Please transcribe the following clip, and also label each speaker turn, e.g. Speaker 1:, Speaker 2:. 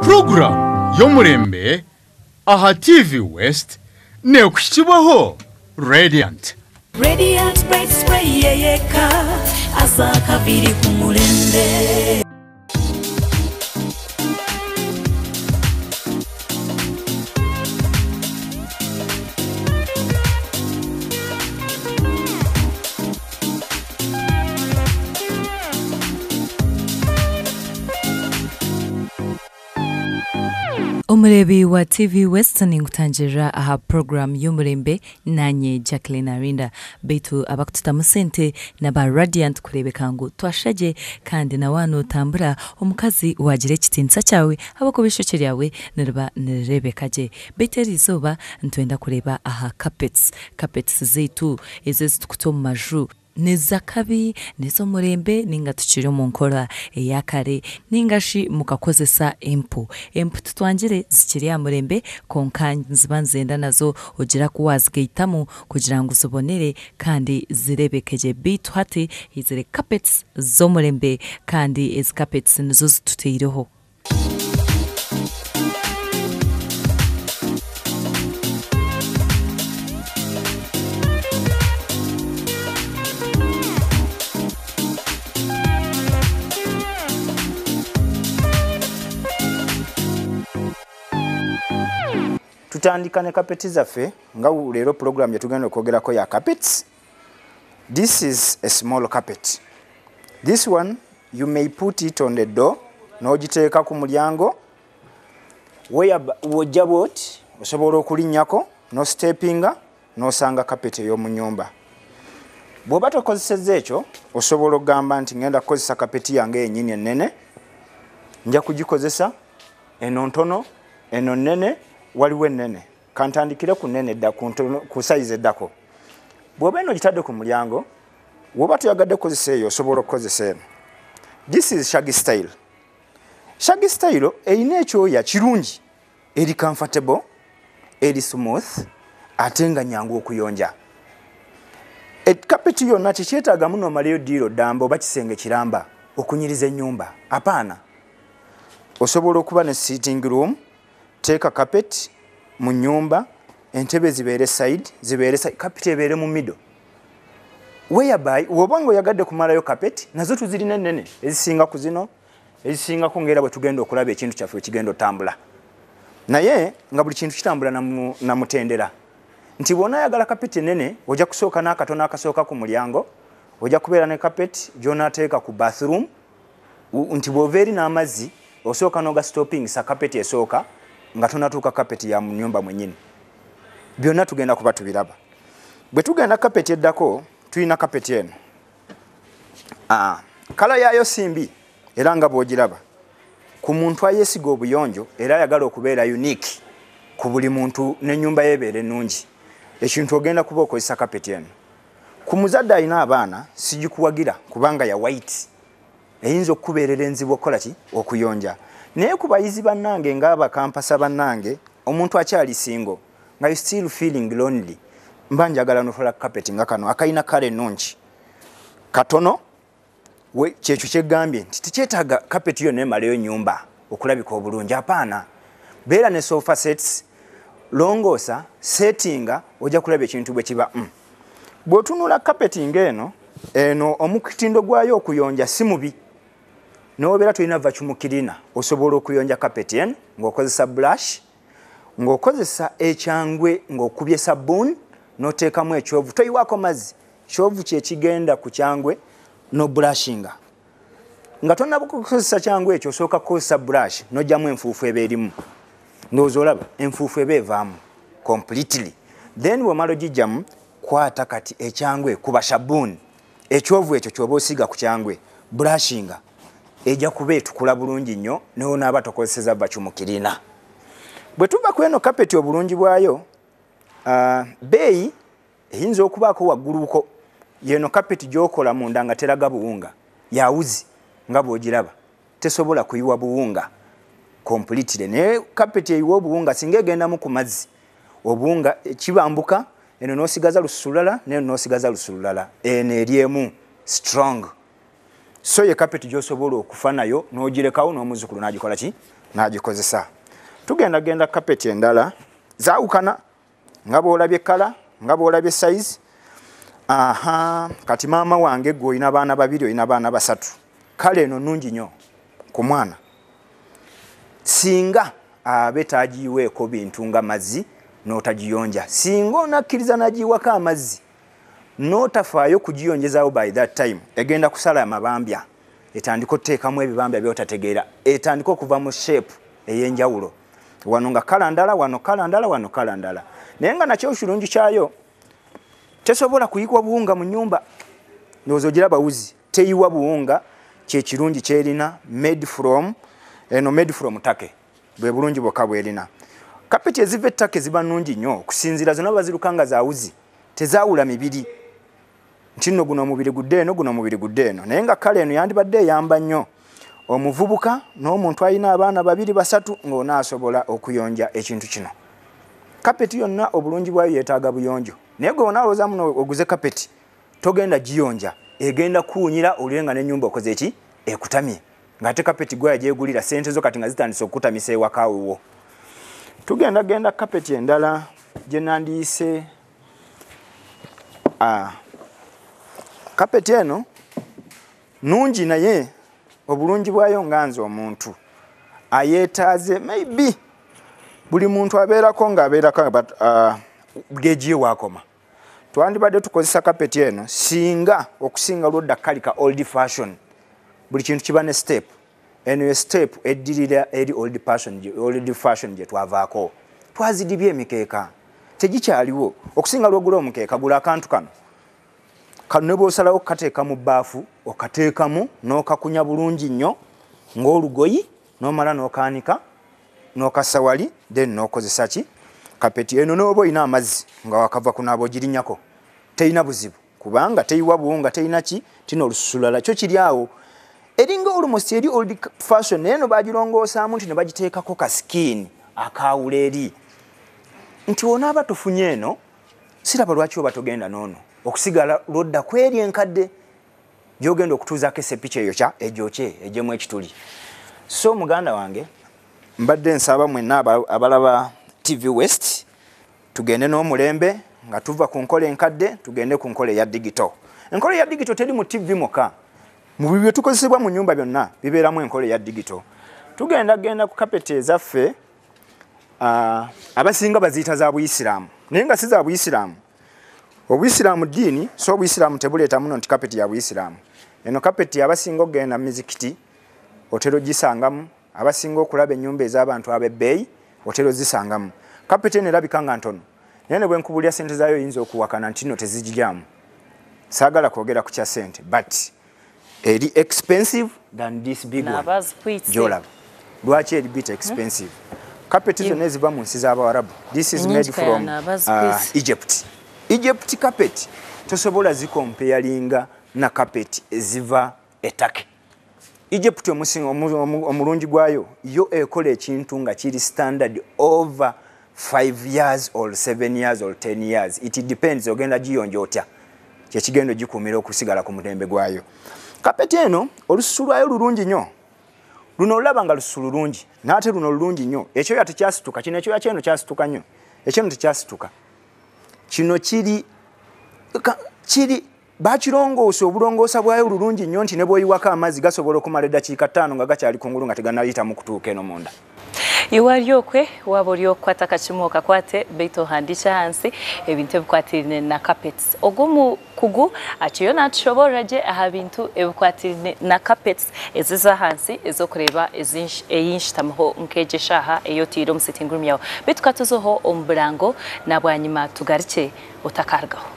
Speaker 1: Program y'omurembe aha TV West nekushibwaho Radiant.
Speaker 2: Radiant Bright Spray yeyeka azakabiri ku murembe.
Speaker 3: Omurebi wa TV West ningutangira aha program y'umurembe nanye Jacqueline Arinda beitu abakututamu sente naba Radiant kurebeka ngu twashaje kandi na wano tambura omukazi wagire ekitinsa cyawe abakobisho ryawe niriba nirebekaje beitu erizoba ntwenda kureba aha carpets zeitu ezo zitukuta omu maju nizakabi niz'omurembe ninga tukiri omu nkora eyakare ningashi mukakozesa empu tutwangire zikiri aha murembe konka nziba nzenda nazo ogira ku wazigaitamu kugira ngu zibonere kandi zirebekeje beitu hati izire carpets z'omurembe kandi ezi carpets nizo zituteireho.
Speaker 4: Tutandika ne kapeti zaffe nga leero program yetugenda okwogerako ya carpets. This is a small carpet. This one you may put it on the door, n'ogiteeka ku mulyango wojja bwoti osobola okulinnyako n'ostepinga n'osanga carpet ey'omu nnyumba. Bw'oba tokozesezza ekyo osobola okugamba nti ngenda kukozesa kapeti yange yennyini ennene, nja kugikozesa eno ntono eno nnene, waliwo ennene kantandikire ku nnene dda ku size eddako. Bw'oba eno ogitadde ku mulyango, bw'oba toyagadde kukozesa eyo osobola okukozesa eno. This is shaggy style. Shaggy style erina ekyoya kirungi, eri comfortable, eri smooth, ate nga nyangu okuyonja. Kapeti yonna tekyetaagamu n'omalayo ddiiro ddamba oba kisenge kiramba okunyiriza ennyumba. Apaana, osobola okuba ne sitting room, teeka carpet mu nnyumba, entebe zibeere side, zibeere side, carpet ebeere mu middle. Whereby bw'oba ng'oyagadde kumalayo carpet, nazo tuzirina ennene ezisinga ku zino, ezisingako ng'era bwe tugenda okulaba ekintu kyaffe ekigenda otambula. Naye nga buli kintu kitambula na mutendera. Nti bw'onaayagala carpet ennene, ojja kusooka n'akatono akasooka ku mulyango, ojja kubeera ne carpet gy'onaateeka ku bathroom, nti bw'ova eri n'amazzi, osooka n'oga stoppingisa carpet esooka nga tonatuuka carpet ya mu nnyumba mwennyini. Byonna tugenda kuba tubiraba. Bwe tugenda carpet eddako, tulina carpet eno. Kala yaayo si mbi era nga bw'ogiraba. Ku muntu ayeesiga obuyonjo era ayagala okubeera unique ku buli muntu n'ennyumba ye ebeere ennungi, ekintu ogenda kuba okozesa carpet eno. Ku muzadde alina abaana sigikuwagira kubanga ya white, eyinza okukubeerera enzibu okukola ki? Okuyonja. Naye ku bayizi bannange ng'abakampasa bannange, omuntu akyali single nga you still feeling lonely, mba njagala notola carpet nga kano akalina kale ennungi katono. Kyekyo kyegambye nti tekyetaaga carpet yonna emaleyo nnyumba okulabika obulungi. Apaana, beera ne sofa sets, longoosa, settinga, ojja kulaba ekintu bwe kiba. Bw'otunula carpet ng'eno, eno omutindo gwayo okuyonja si mubi. N'obeera tolina vacuum cleaner, osobola okuyonja carpet eno ng'okozesa brush, ng'okozesa ekyangwe, ng'okubye sabbuuni n'oteekamu ekyovu, toyiwaako mazzi, kyovu kye kigenda ku kyangwe n'obrushinga. Nga tonnaba kukozesa kyangwe ekyo, osooka kukozesa brush n'oggyamu enfuufu eba erimu. Ndowooza olaba enfuufu eba evaamu completely. Then bw'omala ogiggyamu, kwata kati ekyangwe kuba sabbuuni, ekyovu ekyo ky'oba osiiga ku kyangwe, brushinga, ejja kuba etukula bulungi nnyo n'onaaba tokozeseza vacuum cleaner. Bwe tuva ku eno carpet obulungi bwayo, bbeeyi eyinza okubaako wagguluko. Yeno carpet gy'okola munda nga teraga buwunga, yawuzi nga bw'ogiraba, tesobola kuyiwa buwunga completely. Naye carpet eyiwa obuwunga singa egendamu ku mazzi, obuwunga kibambuka, eno n'osigaza lususu lulala, n'eno n'osigaza lususu lulala, eno eri emu strong. So ye carpet gy'osobola okufa nayo n'ogirekawo n'omuzzukulu n'agikola ki? n'agikozesa. Tugenda genda kapeti endala zaawukana nga bw'olabye kala, nga bw'olabye size. Aha, kati maama wange gwe olina baana babiri, olina baana basatu, kale eno nnungi nnyo ku mwana singa abe tagiweeko bintu nga mazzi n'otagiyonja. Singa onakkiriza n'agiwako amazzi n'otafaayo kugiyonjezaawo, by that time egenda kusala amabambya, etandika otuteekamu ebibambya by'otategeera, etandika okuva mu shape ey'enjawulo, wano nga kala ndala, wano kala ndala, wano kala ndala. Naye nga nakyo kirungi kyayo, tesobola kuyiwa buwunga mu nnyumba. Ndowooza ogiraba wuzi, teyiwa buwunga, kyekirungi kyerina. Made from eno, made from Turkey, bwe bulungi bwokka bwerina. Kapeti eziva e Turkey ziba nnungi nnyo okusinziira zonna baziruka nga zawuzi, tezaawula mibiri nti nno guno omubiri gudde eno, guno omubiri gudde eno. Naye nga kale eno yandibadde eyamba nnyo omuvubuka n'omuntu alina abaana babiri basatu, ng'onaasobola okuyonja ekintu kino. Kapeti yonna obulungi bwayo yeetaaga buyonjo, naye gwe onaalowooza muno oguze kapeti togenda giyonja, egenda kuwunyira olire nga n'ennyumba okoze eki ekutamye, ng'ate kapeti gwe yagyegulira sente zo kati nga zitandise okukutamisa ewaka wuwo. Tugenda genda kapeti endala gye nandiyise. Kapeti eno nungi, naye obulungi bwayo nga nze omuntu ayeetaaze, maybe buli muntu abeerako ng'abeerako, but geegiye waakoma. Twandibadde tukozesa kapeti eno singa okusinga lwodda kalika old fashion. Buli kintu kiba ne step. Eno ye step eddirira eri old fashion, old fashion gye twavaako. Twazidibye emikeeka, tegikyaliwo. Okusinga lwogula omukeeka, gula akantu kano kano, ne bw'osalawo kukateeka mu bbaafu, okateekamu n'okakunya bulungi nnyo ng'olugoyi, n'omala n'okaanika n'okassa wali, then n'okozesa ki kapeti eno. N'oba olina amazzi nga wakava kunaaba, ogirinnyako, terina buzibu kubanga teyiwa buwunga, terina ki tina olususu lulala kyo kiri awo. Eringa almost eri old fashion, naye eno bagirongoosaamu nti ne bagiteekako ka skin akaawula eri nti onaaba tofunye eno, siraba lwaki oba togenda n'ono okusigala lwodda kweri enkadde gyogenda okutuuzaako esepiki eyo kya ejokye ejemu ekituli. So muganda wange, mbadde nsaba mwenna abalaba TV West tugende n'omulembe nga tuva ku nkola enkadde tugende ku nkola eya digital. Enkola eya digital teri mu TV mwokka, mu bibyo tukozesebwa mu nyumba byonna bibeeramu enkola eya digital. Tugenda genda ku kapeti ezaffe, abasinga baziyita za buyisiraamu, naye nga si za buyisiraamu. Obuyisiraamu ddiini, so obuyisiraamu tebuleeta muno nti kapeti ya buyisiraamu. Eno kapeti abasinga okugenda mu mizikiti otera ogisangamu, abasinga okulaba ennyumba ez'abantu ab'ebbeeyi otera ozisangamu. Kapeti eno erabika nga ntono, naye ne bwe nkubulya sente zaayo oyinza okuwakana nti nno tezigijaamu. Saagala kwogera ku kya sente, but eri expensive than this big one gyolaba. Lwaki eri bit expensive? Kapeti zonna eziva mu nsi z'abawarabu, this is made from Egypt. Egypt carpet tosobola zikompeyalinga na carpet eziva e Turkey. Egypt omulungi gwayo yo ekola ekintu nga kiri standard over 5 years or 7 years or 10 years, it depends ogenda giyonja otya, kyekigenda ogikuumira okusigala ku mulembe gwayo. Kapeti eno olususu lwayo lulungi nnyo. Luno olulaba nga lususu lulungi, n'ate luno lulungi nnyo. Ekyoya tekyasituka kino, ekyoya kyeno kyasituka nnyo, ekyeno tekyasituka. Kino kiri kiri bakirongoosa, obulongoosa bwayo lulungi nnyo nti ne bw'oyiwako amazzi gasobola okumala eddakiika 5 nga gakyali kungulu nga teganayitamu kutuuka eno munda.
Speaker 3: Iwe okwe waba ori okukwata akakimu okakwate, beitu ohandiike ahansi ebintu ebikwatiraine na carpets. Ogwo omukugu akiriyo natushoborera gye aha bintu ebikwatiraine na carpets eziza ahansi ez'okureeba eyinshitamiho nk'egi eshaaha ei otiire omu sitting room yawe. Beitu katuzeho omu burango na bwanyima tugarukye, otakarugaho.